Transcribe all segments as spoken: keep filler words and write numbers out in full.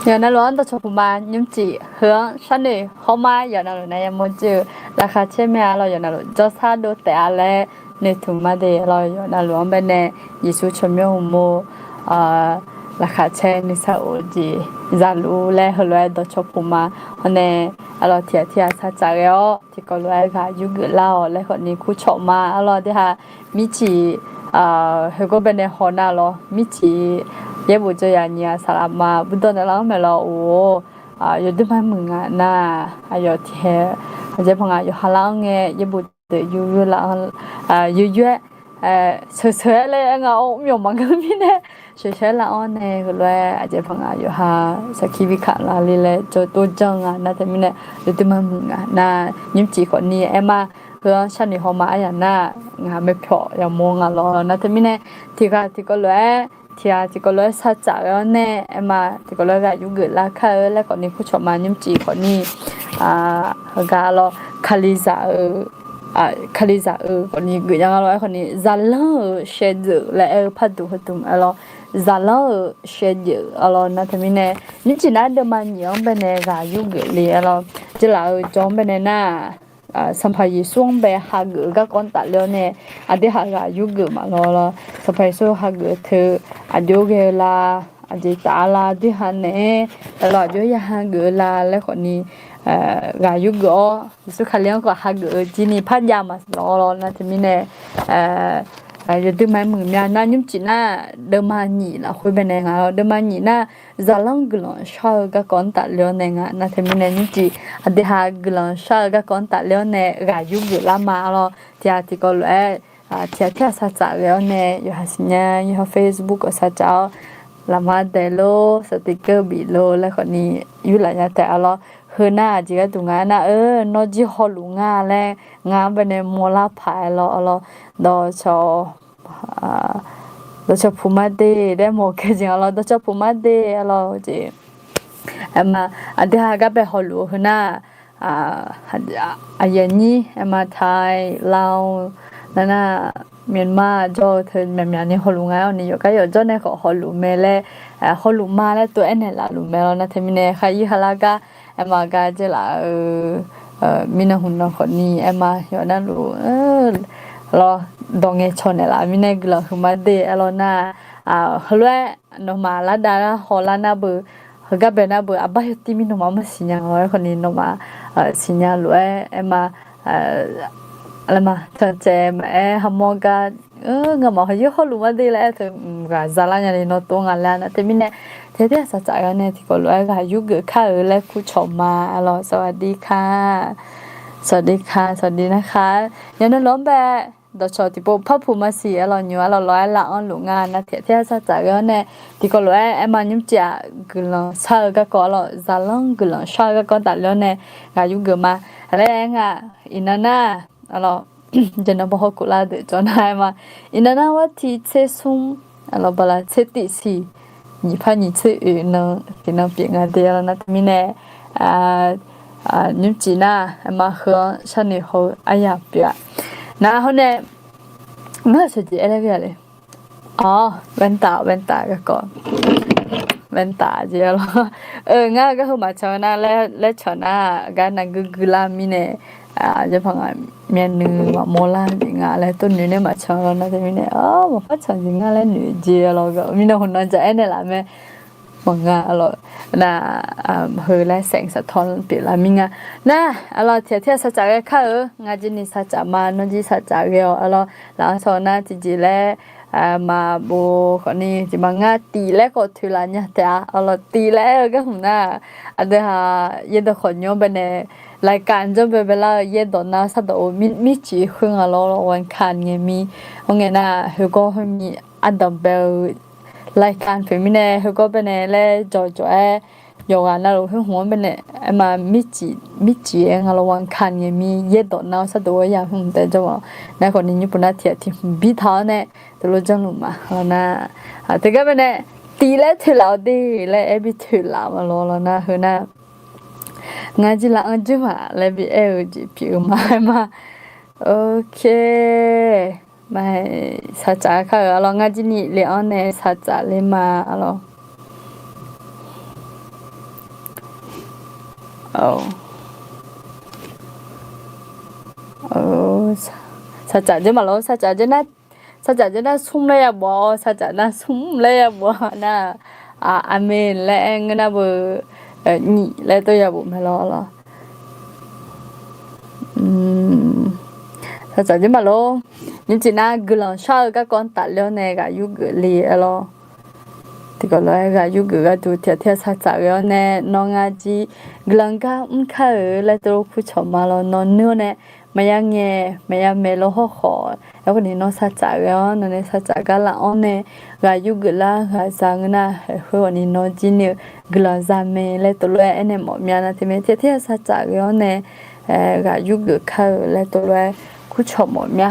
Yawqnavluf-anr dawqcawq puq ma, nymrcif heu-anr sharnoeq hawr ma. Yawqnavluf nav yamawr jir-eu laqkhaq caer mae-a lawr, yawqnavluf jawrsar dov taef-a laer noeqtmq ma de lawr. Yawqnavluf-anr baenae Yeqsur tsawrmyanr uqmov laqkhaq caer nuisar of-eu jeq zaluf laer heulof-aer dawqcawq puq ma. Hawr nae, aqlawq tiq ghaq tiq ghaq sartsaf ghae-awr tiqkawv lof-aer ghaq yurgeuf lar-awq laer khawfni kurcawq ma. Aqlawq deuq ha, mircif heugawr baenae haw nar lawr, mircif yaerbof jawr yaq nyiq ghaq saqlaq ma burdawr naeqlar-anr maeqlawq of-or, yawduirma muiq ngaq nar, aqyawf tiqhae aqjeq paq ngaq yawqha lar-anr ngae yaerbof deuq yur yur lar-anr, yur yur-aer sheuqsheuq-aer laer aer nga-awr, mr yawq maqngeur mirnae sheuqsheuq-aer lar-anr nae heulof-aer aqjeq paq ngaq yawqha sarkir bi kaq lar le laer jawr tov janr nga nar teumirnae, yawduirma muiq ngaq nar nymrcif khawfni aer ma. Heu-anr sharnoeq haw ma. Aryaq nar ngaq maeqpyawq yamawr nga lawr nar teumirnae, tiq ghaq tiqkawv lof-aer tiq ghaq tiqkawv lof-aer sartsaf ghae-awr nae aer ma, tiqkawv lof-aer ghaq yurgeuf lar kar-eu laer khawfni kurcawq ma. Nymrcif khawfni heugar lawr, Kalizaq-eu, Kalizaq-eu khawfni geuf nya nga lawr-aer khawfni, zaqlanr-euq shaevdzeuf laer aer-eu parduq heudmq-aer lawr, zaqlanr-euq shaevdzeuf-a lawr nar teumirnae, nymrcif nar deuvma nyiq-anr baenae ghaq yurgeuf le-a lawr. Jeqlaf-euq jawr-anr baenae nar, Sanqpaq Yeqsur-anr bae hageuf-eu garkawv-anr tafler-awr nae, aqdui ha ghaq yurgeuf ma lawr lawr. Sanqpaq Yeqsur hageuf teu aqjox ghae-eu la, aqjeq taf-a la, aqdui ha naeq-aer lawr aqjox ya hageuf-eu la laer khawfni ghaq yurgeuf-awr, Yeqsur Kali-anr khawf hageuf-eu jir ni parjav maqlawr lawr nar teumirnae, yawduirma muiq mya nar nymrcif nar deuvma nyiq lafkhoer baenae nga lawr. Deuvma nyiq nar zaqlanr guiqlanq shar-eu garkawv-anr tafler-awr nae nga nar teumirnae nymrcif aqdui ha guiqlanq shar-eu garkawv-anr tafler-awr nae ghaq yurgeuf lar ma lawr. Tiq ghaq tiqkawv lof-aer tiq ghaq tiq ghaq sartsaf ghae-awr nae yawqha siqnya yawqha Facebook-awq sartsaf-awr, lafma daeq lor, saqtiq keuv bif lor laer khawfni yurlaf nya taef-a lawr. Heu nar aqjeq gharduq nga aernar-eu, nawr jir hawluf nga laer ngar-anr baenae mawrlar paq-aer lawr-a lawr. Dawqcawq dawqcawq puq ma de laer mawq-eu jeq-a lawr, dawqcawq puq ma de-a lawr jeq. Aerma, aqdui ha gar bae hawluf-eu heu nar, aqyuif aqnyir aerma, Thai, Lao, nar nar, Myanmar jawr-eu teu myaqmyaq ni hawluf nga-aer-awq ni yawqgar yawqjawr nae khawf hawluf mae laer, hawluf ma laer tov aernaeq lafluf mae lawr nar teumirnae, khar ir ha lar gar aerma gar jaerlaf-eu mirnan hmq nan khawfni aerma yawqnavluf lawr, dawq ngaeqcawq naeqlaf mirnae guiqlanq huiqma de-a lawr nar, heulof-aer nawmaf lar dav lar haw lar nar beu, heugar bae nar beu, aqbar yawtir mir nawmaf-anr maqsiq nya-awr-aer khawfni nawmaf siqnya lof-aer aerma, aerma tanqcaev maqaer hamawr gar, ngamaf hawq-ir hawluf ma de laer aer teu ghaq za lar nya ni nawr tov nga laer nar teumirnae, tiq ghaq tiq ghaq sartsaf ghae-awr nae tiqkawv lof-aer ghaq yurgeuf kar-euq laer kurcawq ma-a lawr. สวัสดีค่ะ สวัสดีค่ะ สวัสดีนะคะ yawqnan lawr-anr bae dawqcawq tiqpov par puq maqsiq-a lawr, nymq-a lawr lawr-aer laf-anr luf nga nar tiq ghaq tiq ghaq sartsaf ghae-awr nae, tiqkawv lof-aer aerma nymrcif-aq guiqlanq shar-eu garkawv-a lawr, zaqlanr guiqlanq shar-eu garkawv tafler-awr nae ghaq yurgeuf ma laer aer nga. Iqnan nar, aqlawq, jeq nan baw hawkhof lar deuq jawr nar aerma, iqnan nar วันที่ tser smr, aqlawq bala tser tiq siq, nyiq par nyiq tser oeq nan tiqnan pyeuf nga de-a lawr nar teumirnae, nymrcif nar aerma heu-anr sharnoeq haw-eu aryaq pyeuf-a. Nar hawr nae, ngar sheuqjeq aer lar-a le. Awr, แว่นตา แว่นตา garkawv, แว่นตา jeq-a lawr. Ngar gar heu maqcan nar laer cawq nar, gar nar guir guir lar mirnae, aqjeq paq ngaq myavnuiv maqmawr lar jeq nga laer tov noeq nae maqcan lawr nar teumirnae, maqpar can jeq nga laer noeq jeq-a lawr. Mirnan hmq nan jaq aernaeq laf mae. Maqnga lawr, nar, heu laer saef saqtawr pyeuflar mir nga. Nar, aqlawq tiq ghaq tiq ghaq sartsaf ghae kar-eu, ngar jir ni sartsaf ma, nawr jir sartsaf ghae-awq. Aqlawq laf-anr saw nar tiqjeq laer, maqbof khawfni tiqmaq ngar tif laer khawf toeqlaf nya taef-a. Aqlawq tif laer aer-eu gar hmq nar, aqdui ha yaerdawq khawf nymr-anr baenae, รายการ janr bae bae lar-eu yaerdawq nar sardawq-eu mircif khoer nga lawr, วันอังคาร ngae mir. Hawr ngae nar, heugawr khoer mir ardanq bae-eu รายการ pyeuf mirnae, heugawr baenae laer jawqjawq aer, yawqghaq navluf khoer hmq-anr baenae, aerma, mircif-aer nga lawr, วันอังคาร ngae mir yaerdawq nar-awr sardawq-eu aryamq hmq taef jawr-a. Nar khawfni nymr pov nar tiq ghaq tiq hmq bir taq-awr nae, teulof janrluf ma lawr nar, teugar baenae, tif laer toeqlaf-awq de laer aer bi toeqlaf ma lawr lawr nar heu nar, ngar jir laf-anr jir maq laer bi aer-eu jeq pyeuf-eu ma aer ma. Ok. Maqsaqtsaf kar-euq-a lawr, ngar jir ni le-anr nae saqtsaf ler ma-a lawr. Saqcaf dzeur maqlor, saqcaf dzeur nar, saqcaf dzeur nar smr laer yabof-awr, saqcaf nar smr laer yabof nar, aqmeq laer aer ngeur nar beu, nyif laer tov yabof mae lawr lawr. Saqcaf dzeur maqlor, nymrcif nar guiqlanq shar-eu garkawv-anr tafler-awr nae ghaq yurgeuf le-aer lawr. Tiqkawv lof-aer ghaq yurgeuf gharduq tiqghaq tiqghaq saqcaf ghae-awr nae nawr ngar jir guiqlanq gar mr kar-euq laer tov lof kurcawq ma lawr. Nawr nuir-awr nae maqya ngaeq maqya maeq lawr hawrkhawf, aerkhawf ni nawr saqcaf ghae-awr nawq nae saqcaf gar laf-anr nae ghaq yurgeuf lar ghaq za ngeur nar, khoer khawf ni nawr jir ni-eu guiqlanq za mae laer tov lof-aer aernaeq mawf mya nar teumirnae tiqghaq tiqghaq saqcaf ghae-awr nae ghaq yurgeuf kar-euq laer tov lof-aer kurcawq mawf mya.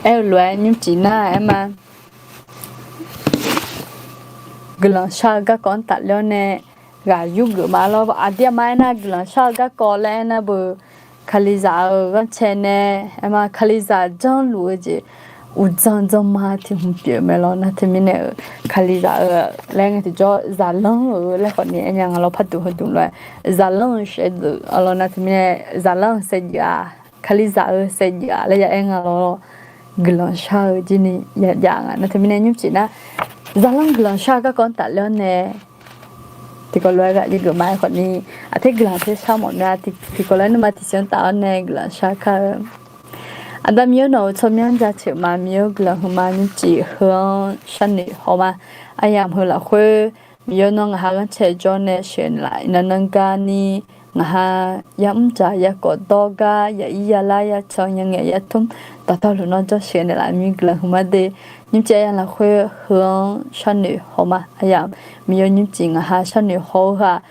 Aer-eu lof-aer nymrcif nar aer ma. Guiqlanq shar-eu garkawv-anr tafler-awr nae ghaq yurgeuf ma lawr. Aqdir aqma aernar guiqlanq shar-eu garkawv laer aernar beu, kalizaq-euq ghanrcae nae aer ma kalizaq janrluf-eu jeq uqdzan dzanma tiq hmq pyeuf-eu mae lawr. Nar teumirnae-euq kalizaq-eu laer ngae tiqjawr zaqlanr-euq laer khawf ni aernya nga lawr. Parduq heuduq lof-aer zaqlanr-euq shaevdzeuf-a lawr. Nar teumirnae zaqlanr-euq saevdzeuf-aq, kalizaq-eu saevdzeuf-aq laer ya aer nga lawr. Guiqlanq shar-eu jir ni ya jav nga. Nar teumirnae nymrcif nar zaqlanr guiqlanq shar-eu garkawv-anr tafler-awr nae tiqkawv lof-aer ghaq yurgeuf ma-aer khawf ni, aqter guiqlanq ter shar mawf mya. Tiqkawv lof-aer nuima tiqsiq-anr taf-awr nae guiqlanq shar kar-eu. Aqda Miqyaer nawq-euq tsawrmyanr jaceuq ma. Miqyaer-or guiqlanq huiqma nymrcif heu-anr sharnoeq haw ma. Aryamq heu lafkhoer Miqyaer nawr ngaq ha ghanrcae jawr nae sheuqnaeq laf iqnan nan garni ngaq ha yamr dzaq yakawv dawr gar yaqir yalar yacan yangaeq yatmr dawqtawvluf nawr jawr sheuqnaeq laf mir guiqlanq huiqma de. Nymrcif aryamq lafkhoer heu-anr sharnoeq haw ma. Aryamq Miqyaer nymrcif ngaq ha sharnoeq haw-eu ghaq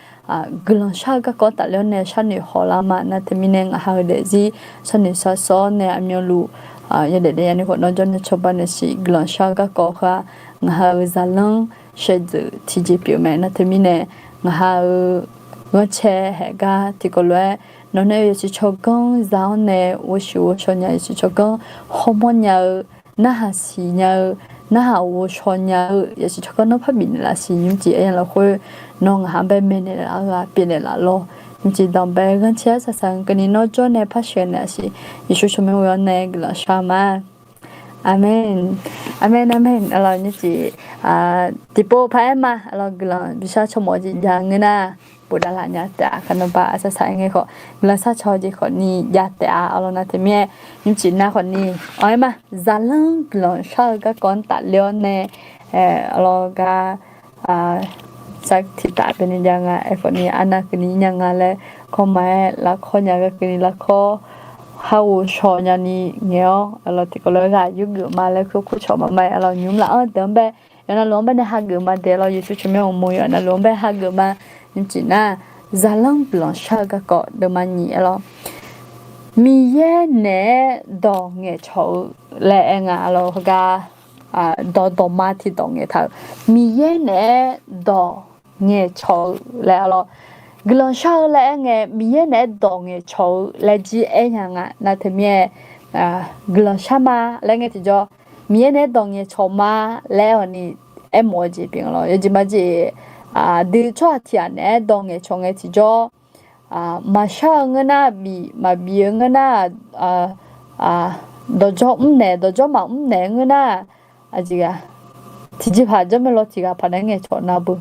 guiqlanq shar-eu garkawv tafler-awr nae sharnoeq haw lar ma. Nar teumirnae ngaq ha-eu daefzir sharnoeq shar sawr-awr nae aqmyanluf yadaef daef yani khawf nawr jawr nae cawba naeq siq. Guiqlanq shar-eu garkawv heu-aq ngaq ha-euq zaqlanr shaevdzeuf tiqjeq pyeuf mae. Nar teumirnae ngaq ha-euq ghanrcae haeq gar tiqkawv lof-aer nawq nae-eu yawshuif tsawrganr za-awr nae ghovshuif ghovshaw nya yawshuif tsawrganr hawmawr nya-eu narhaq siq nya-eu narhaq ghovshaw nya-eu yawshuif tsawrganr nawr parbif naeqlaf siq. Nymrcif aryamq lafkhoer nawr ngaq ha-anr bae maeqnaeq laf-eu ghaq pyeufnaeq laf lawr. Nymrcif danqbae ghanrcae arsaq saq-eu keuvni nawr jawr nae par sheuqnaeq laf siq. Yeqsur tsawrmyanr ghoe-awr nae guiqlanq shar ma. Aqmeq. Aqmeq aqmeq. Arlawq nymrcif tiqpov paq-aer ma. Arlawq guiqlanq bishar cawmawf jeq jav ngeur nar bofdav laf nya taef-a. Kaqnanq baq arsaq saq-aer ngae khawf guiqlanq shar caw jeq khawf ni jav taef-a. Arlawq nar teumirnae nymrcif nar khawf ni anr-aer ma. Zaqlanr guiqlanq shar-eu garkawv-anr tafler-awr nae arlawq gar sar tiqtaf byav ni jav nga. Aerkhawf ni arnav keuvni nya nga laer kawrma-aer lavkawr nya gar keuvni lavkawr, har ghovshaw nyani ngaeq-awr arlawq tiqkawv lof-aer ghaq yurgeuf ma laer kur kur cawq maqma-aer arlawq nymq mr laf-anr deuq-anr bae yawqnan luf-anr bae nae hageuf ma daeq lawr. Yeqsur tsawrmyanr uqmov yawqnan luf-anr bae hageuf ma. Nymrcif nar zaqlanr guiqlanq shar-eu garkawv deuvma nyiq aer lawr. Miqyaer naeq-aer dawq ngaeqcawq-eu laer aer nga. Arlawq heugar dawq dawqma tiq dawq ngaeqtaq-euq, Miqyaer naeq-aer dawq ngaeqcawq-eu laer arlawq guiqlanq shar-eu laer aer ngae Miqyaer naeq-aer dawq ngaeqcawq-eu laer jir aer nya nga. Nar teumirnae guiqlanq shar ma laer ngae tiqjawr Miqyaer naeq-aer dawq ngaeqcawq ma laer-awq ni aermawf-eu jeq pyeuf nga lawr. Yawjeq majeq aqdui tsawrhaq tiq ghaq naeq-aer dawq ngaeqcawq ngae tiqjawr maqshar-eu ngeur nar bif maqbif-eu ngeur nar dawqjawr mrnaeq dawqjawr maqmr naeq ngeur nar aqjeq ghaq tiqjeqpaq jawr mae lawr tiq ghaq paq naeq-aer ngaeqcawq nar beu.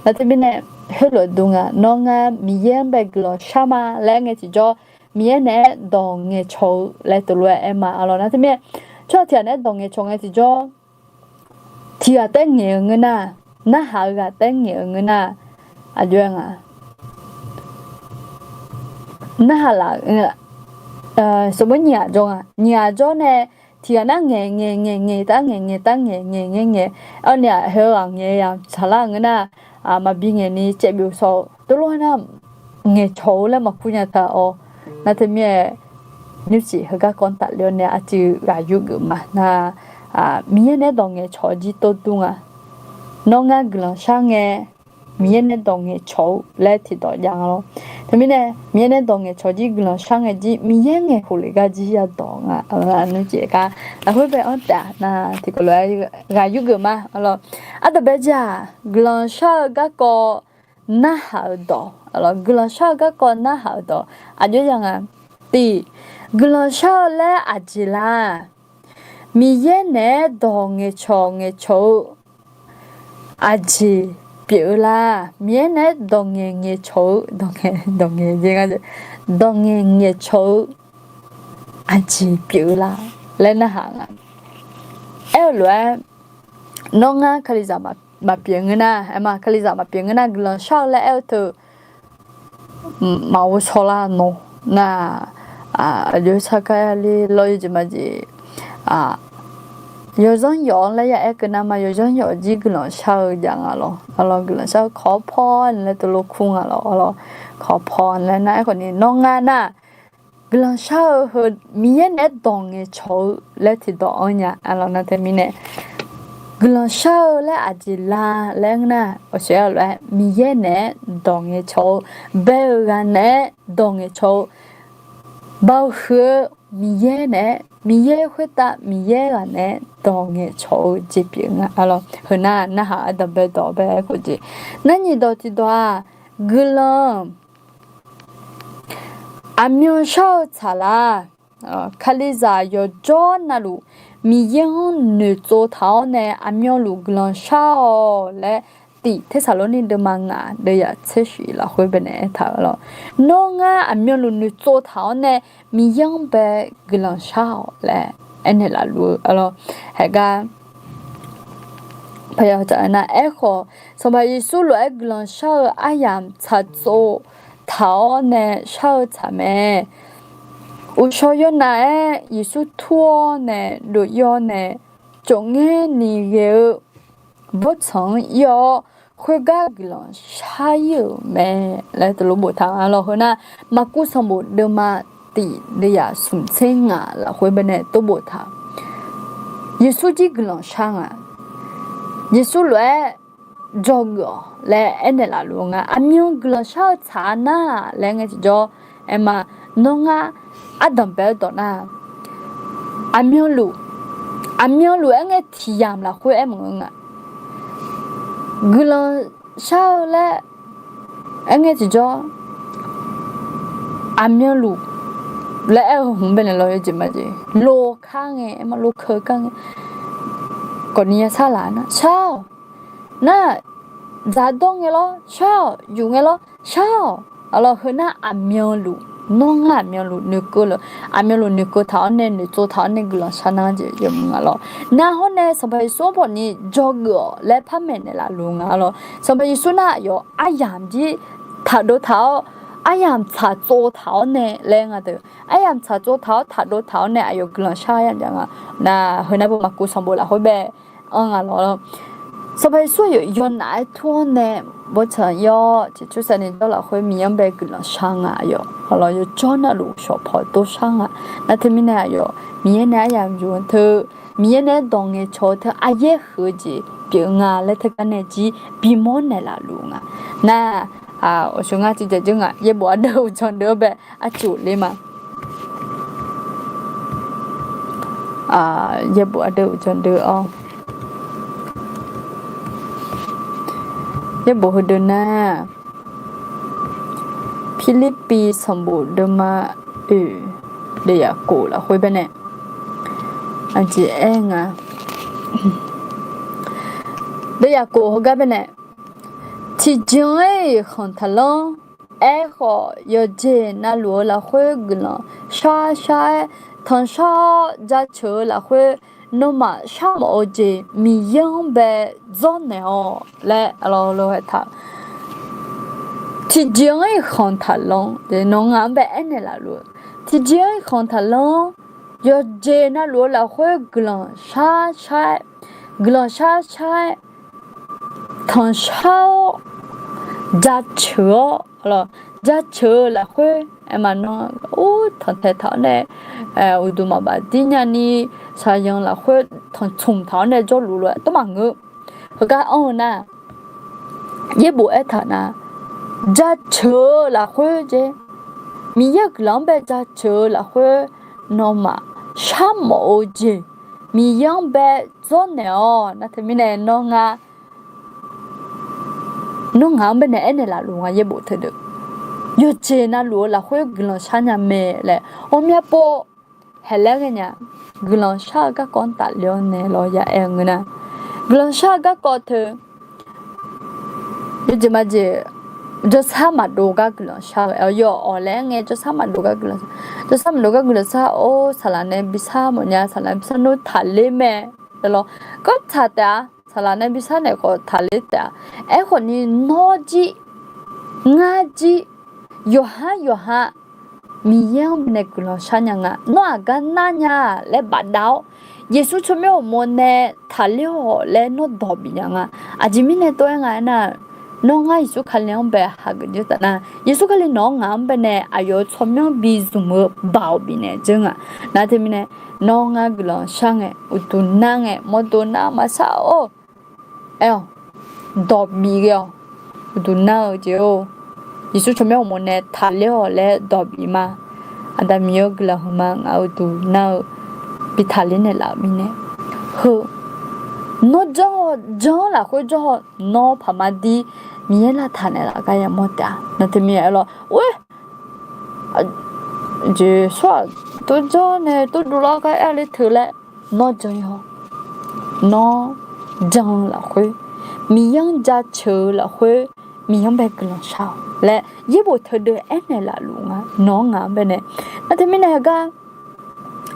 Nar teumirnae heulof-aer dur nga nawr ngar Miqyaer-anr bae guiqlanq shar ma laer ngae tiqjawr Miqyaer naeq-aer dawq ngaeqcawq-eu laer teulof-aer aer ma. Arlawq nar teumirnae tsawrhaq tiq ghaq naeq-aer dawq ngaeqcawq ngae tiqjawr tiq ghaq taef ngaeq-eu ngeur nar narhaq-eu ghaq taef ngaeq-eu ngeur nar aqjox-aer nga. Narhaq laf sanqbof nyiq ghaq jawr nga. Nyiq ghaq jawr nae tiq ghaq nar ngaeq ngaeq ngaeq ngaeq taf ngaeq ngaeq taf ngaeq ngaeq ngaeq ngaeq-awr ni aqheu-eu ghaq ngaeq yaq tsaqlar-eu ngeur nar maqbi ngaeq ni caev byov saw teulof-aer nar ngaeqcawq-eu laer maqkur nya taq-awr. Nar teumirnae nymrcif heugar kawv-anr tafler-awr nae arcuiv ghaq yurgeuf ma nar Miqyaer naeq-aer dawq ngaeqcawq jir tov dur nga. Nawr ngar guiqlanq shar ngae Miqyaer naeq-aer dawq ngaeqcawq-eu laer tiqdawq jav nga lawr. Teumirnae Miqyaer naeq-aer dawq ngaeqcawq jir guiqlanq shar ngae jir Miqyaer ngaeq khof le gar jir yadawq nga. Nymrcif gar lafkhoer bae-anr taef-a nar tiqkawv lof-aer ghaq yurgeuf ma. Arlawq ardanqbae jir-aq guiqlanq shar-eu garkawv narhaq-eu dawq Guiqlanq shar-eu garkawv narhaq-eu dawq aqjox ya nga. Tiq, guiqlanq shar-eu laer aqjeq la? Miqyaer naeq-aer dawq ngaeqcawq ngaeqcawq-eu aqjeq pyeuf-eu la? Miqyaer naeq-aer dawq ngaeq ngaeqcawq-eu, dawq ngaeq, dawq ngaeq, dawq ngaeq ngaeqcawq-eu aqjeq pyeuf-eu la? laer narhaq nga. Aer-eu lof-aer, nawr ngar Kalizaq maqpyeuf ngeur nar, aer ma, Kalizaq maqpyeuf ngeur nar, guiqlanq shar-eu laer aer-eu teu maqghov shawrlar nawr nar, aqjox sarkar ler lawr yawjeq majeq, yawzanr yawf-anr laer ya aer keuv nar ma, yawzanr yawf jir guiqlanq shar-eu jav nga lawr. Arlawr, guiqlanq shar-eu kawq paw-a laer teulof kur nga lawr. Arlawr, kawq paw laer nar, aerkhawf ni nawr ngar nar, guiqlanq shar-eu heu Miqyaer naeq-aer dawq ngaeqcawq-eu laer tiqdawq anr nya. Arlawr, nar teumirnae guiqlanq shar-eu laer aqjeq la laer ngeur nar, awqshoe-a lof-aer Miqyaer naeq-aer dawq ngaeqcawq-eu, bae-eu ghaq naeq-aer dawq ngaeqcawq-eu, baoq huiq-eu Miqyaer naeq-aer, Miqyaer khoertav Miqyaer ghaq naeq-aer dawq ngaeqcawq-eu jeq pyeuf nga. Arlawr, heu nar narhaq-eu dawq bae dawq bae aerkhof jeq. Nar nyiq dawq tiqdawq-aq, guiqlanq aqmyan shar-eu tsaq la? Kalizaq yawqjawr navluf Miqyaer-anr noeqtsov taq-awr nae aqmyanluf guiqlanq shar-awq laer, tiq Tersaqlorni deuvma ngaq deuvyaq tser shif lafkhoer baenae aertaq-eu lawr. Nawr ngar aqmyanluf noeqtsov taq-awr nae Miqyaer-anr bae guiqlanq shar-awq laer aernaeq laf luf-eu lawr. Haegar paya nar, aerkhawf Sanqpaq Yeqsur lof-aer guiqlanq shar-eu aryamq tsaqtsov taq-awr nae shar-eu tsaq mae. Uqshaw yawnav-aer Yeqsur tur-awr nae dov-ir-awr nae, tsofngaer ni ghae-eu bawrtsanq-anr ir-awr, khoergar guiqlanq shar-ir-euq mae laer teulof boftaq nga lawr. Heu nar, Maqkuv sanqbof deuvma tiq deuvyaq smq tser ngaq lafkhoer baenae tov boftaq. Yeqsur jir guiqlanq shar nga. Yeqsur lof-aer dzawgeuf-awq laer aernaeq laf luf nga. Aqmyan guiqlanq shar-eu tsaq-a nar laer ngae tiqjawr, aer ma, nawr ngar ardanq bae-eu dawq nar, aqmyanluf, aqmyanluf aer ngae tiq yamq lafkhoer aer maqngeur nga. Guiqlanq shar-eu laer aer ngae tiqjawr, aqmyanluf laer aer-eu hmq baenae lawr yawjeq majeq, lo kar ngae, aer ma, lo keuv kar ngae, khawfni yashar laf nar shar-awq. Nar, dzaqdawr ngae lawr shar-awq, yuf ngae lawr shar-awq. Arlawr, heu nar aqmyanluf, nawr ngar aqmyanluf noeqkeuv laf, aqmyanluf noeqkeuv taq-awr nae noeqtsov taq-awr nae guiqlanq shar nar jeq yawmuiq nga lawr. Nar hawr nae Sanqpaq Yeqsur-anr bawqni dzawgeuf-awq laer par maeqnaeq laf luf nga lawr. Sanqpaq Yeqsur nar aqyawf aryamq jir taqdov taq-awr, aryamq tsaqtsov taq-awr nae laer nga deuq, aryamq tsaqtsov taq-awr taqdov taq-awr nae aqyawf guiqlanq shar yamq jav nga. Nar heu nar beu Maqkuv sanqbof lafkhoer bae anr nga lawr. Sanqpaq Yeqsur aqyawf yawnav-aer tur-awr nae bawrtsanq ir-awr, ciqcur saqni jawr lafkhoer Miqyaer-anr bae guiqlanq shar nga aqyawf. Arlawr, yawqjawr navluf shawq paw dov shar nga. Nar teumirnae aqyawf Miqyaer nae aryamq yuf-eu teu, Miqyaer nae-aer dawq ngaeqcawq-eu teu, aqyaer huiq-eu jeq pyeuf nga laer teugar nae jir bimawr naeqlaf luf nga. Nar, awqshoe ngar tiqjeq dzeur nga, yaerbof ardeuv uqdzan deuv-awr bae arcuq ler ma. Yaerbof ardeuv uqdzan deuv-awr, yaerbof heudeuq nar, Pirlirpiv sanqbof deuvma oeq, deuvyaq kof lafkhoer baenae aqjeq aer nga. Deuvyaq kof heugar baenae, tiqjeq-anr-iq khanq taqlanr. Aerkhawf, yawqjeq navluf-eu lafkhoer guiqlanq shar shar-aer, tanqshar-awr jaceuq-eu lafkhoer nawmaf sharmawf-eu jeq Miqyaer-anr bae dzawrnaeq-awq laer arlawr lof-aer taq. Tiqjeq-anr-iq khanq taqlanr, nawq ngaq-anr bae aernaeq laf luf-eu, tiqjeq-anr-iq khanq taqlanr. Yawqjeq navluf-eu lafkhoer guiqlanq shar shar-aer, guiqlanq shar shar-aer, tanqshar-awr, jaceuq-awr, jaceuq-eu lafkhoer aer ma, nawr ur tanqtaeq taq-awr nae, uqduq maqbaf dir nyani, shaqzanq lafkhoer tanqcmq taq-awr nae jawrluf lof-aer tawr maqngeur. Heugar anr-eu nar, yaerbof aertaq nar, jaceuq-eu lafkhoer jeq, Miqyaer-euq guiqlanq-anr bae jaceuq-eu lafkhoer nawmaf sharmawf-eu jeq Miqyaer-anr bae dzawrnaeq-awq. Nar teumirnae nawr ngar, nawr ngaq-anr baenae aernaeq laf luf nga yaerbof teudeuq. yawqjeq navluf-eu lafkhoer guiqlanq shar nya mae laer ghawqmya pov haeqlaer ghae nya. Guiqlanq shar-eu garkawv-anr tafler-awr nae lawr ya aer-eu ngeur nar, guiqlanq shar-eu garkawv teu yawjeq majeq jawrsar maqdov gar guiqlanq shar-eu, yawawq laer ngae jawrsar maqdov gar guiqlanq shar, jawrsar maqdov gar guiqlanq shar-or, saqlaq nae bi shar mawf nya, saqlaq nae bi shar nar taqler mae. Aerlawr, kawv tsaq taef-a, saqlaq nae bi shar naeq khawf taqler taef-a. Aerkhawf ni nawr jir, ngar jir, yawqhar yawqha Miqyaer-anr baenae guiqlanq shar nya nga. Nawr aqgar nar nya laer bafdav-awr, Yeqsur tsawrmyanr uqmov nae taqler-awq laer nawr dawq bif nya nga. Aqjeq mirnae tov-aer nga aernar, nawr ngar Yeqsur Kali-anr bae hageuf dzeur taf nar, Yeqsur Kali nawq-anr ngaq-anr baenae aqyawf-euq tsawrmyanr bi zmq-eu baoq bifnaeq dzeur nga. Nar teumirnae, nawr ngar guiqlanq shar ngae, uqduq nar ngae, mawrdo nar maqshar-or, aer-awq, dawq bif ghae-awq. Uqduq nar-eu jeq-or, Yeqsur tsawrmyanr uqmov nae taqler-awq laer dawq bif ma. Aqda Miqyaer-or, guiqlanq huiqma. Ngaq-euq uqduq nar-eu bi taqler naeqlaf-euq mirnae, heu, nawr janr-awr, janr-anr lafkhoer janr-awr, nawr paqma dir Miqyaer lavtaq naeqlaf gar yamawr taef-a. Nar teumirnae aerlawr, oe, jeqsur-aq, tov janr nae tov dovlar gar aer-a le teu laer, nawr jan-awr, nawr jan-eu lafkhoer, Miqyaer-anr jaceuq-eu lafkhoer, Miqyaer-anr bae guiqlanq shar-awq laer yaerbof teudeuv aernaeq laf luf nga, nawq-anr ngaq-anr baenae. Nar teumirnae heugar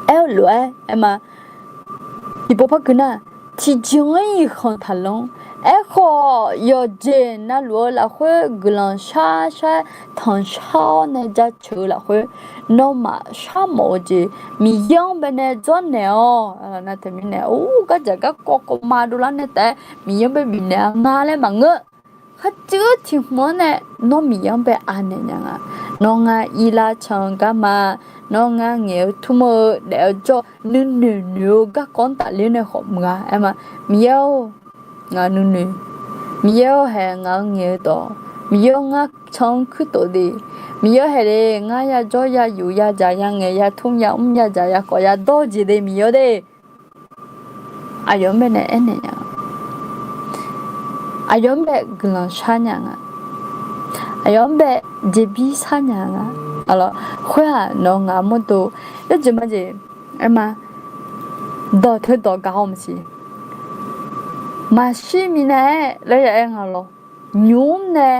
aer-eu lof-aer aer ma. Tiqpov par gui nar, tiqjeq-anr iqkhanq taqlanr. Aerkhawf, yawqjeq navluf-eu lafkhoer guiqlanq shar shar-aer tanqshar-awr nae jaceuq-eu lafkhoer, nawmaf sharmawf-eu jeq Miqyaer-anr baenae dzawrnaeq-awq. Nar teumirnae, or, gardzaq garkawv kawvma dovlar nae taef-aer Miqyaer-anr bae bifnaeq-a nga laer maqngeur. Kharcuiv tiq hmq-anr nae nawr Miqyaer-anr bae anaeq nya nga. Nawr ngar irlar can-eu garma, nawr ngar ngaeq-eu tmr-eu daef-eu jawr nuinoeq noeq-eu garkawv-anr tafler nae khawf maqgaq aer ma. Miqyaer-or, ngaq-euq nuinoeq, Miqyaer-or, haeq ngaq-euq ngaeq-eu dawq, Miqyaer-or, ngar can-anr kuirtof de, Miqyaer-or, haeq le ngar yajawr yayuf yadzaq yangaeq yatmr yamr yadzaq yakawf yadawr-eu jeq de Miqyaer-or de. Aqyawf-anr baenae aernaeq nya nga. Aqyawf-anr bae guiqlanq shar nya nga. Aqyawf-anr bae jeqbir shar nya nga. Khoer-aq, nawq-eu ngaq mawrdo, yawjeq majeq aer ma. Dawq teu dawq gaq-awr maqsiq. Maqshir minav-aer laer ya aer nga lawr. Nymq-mr nae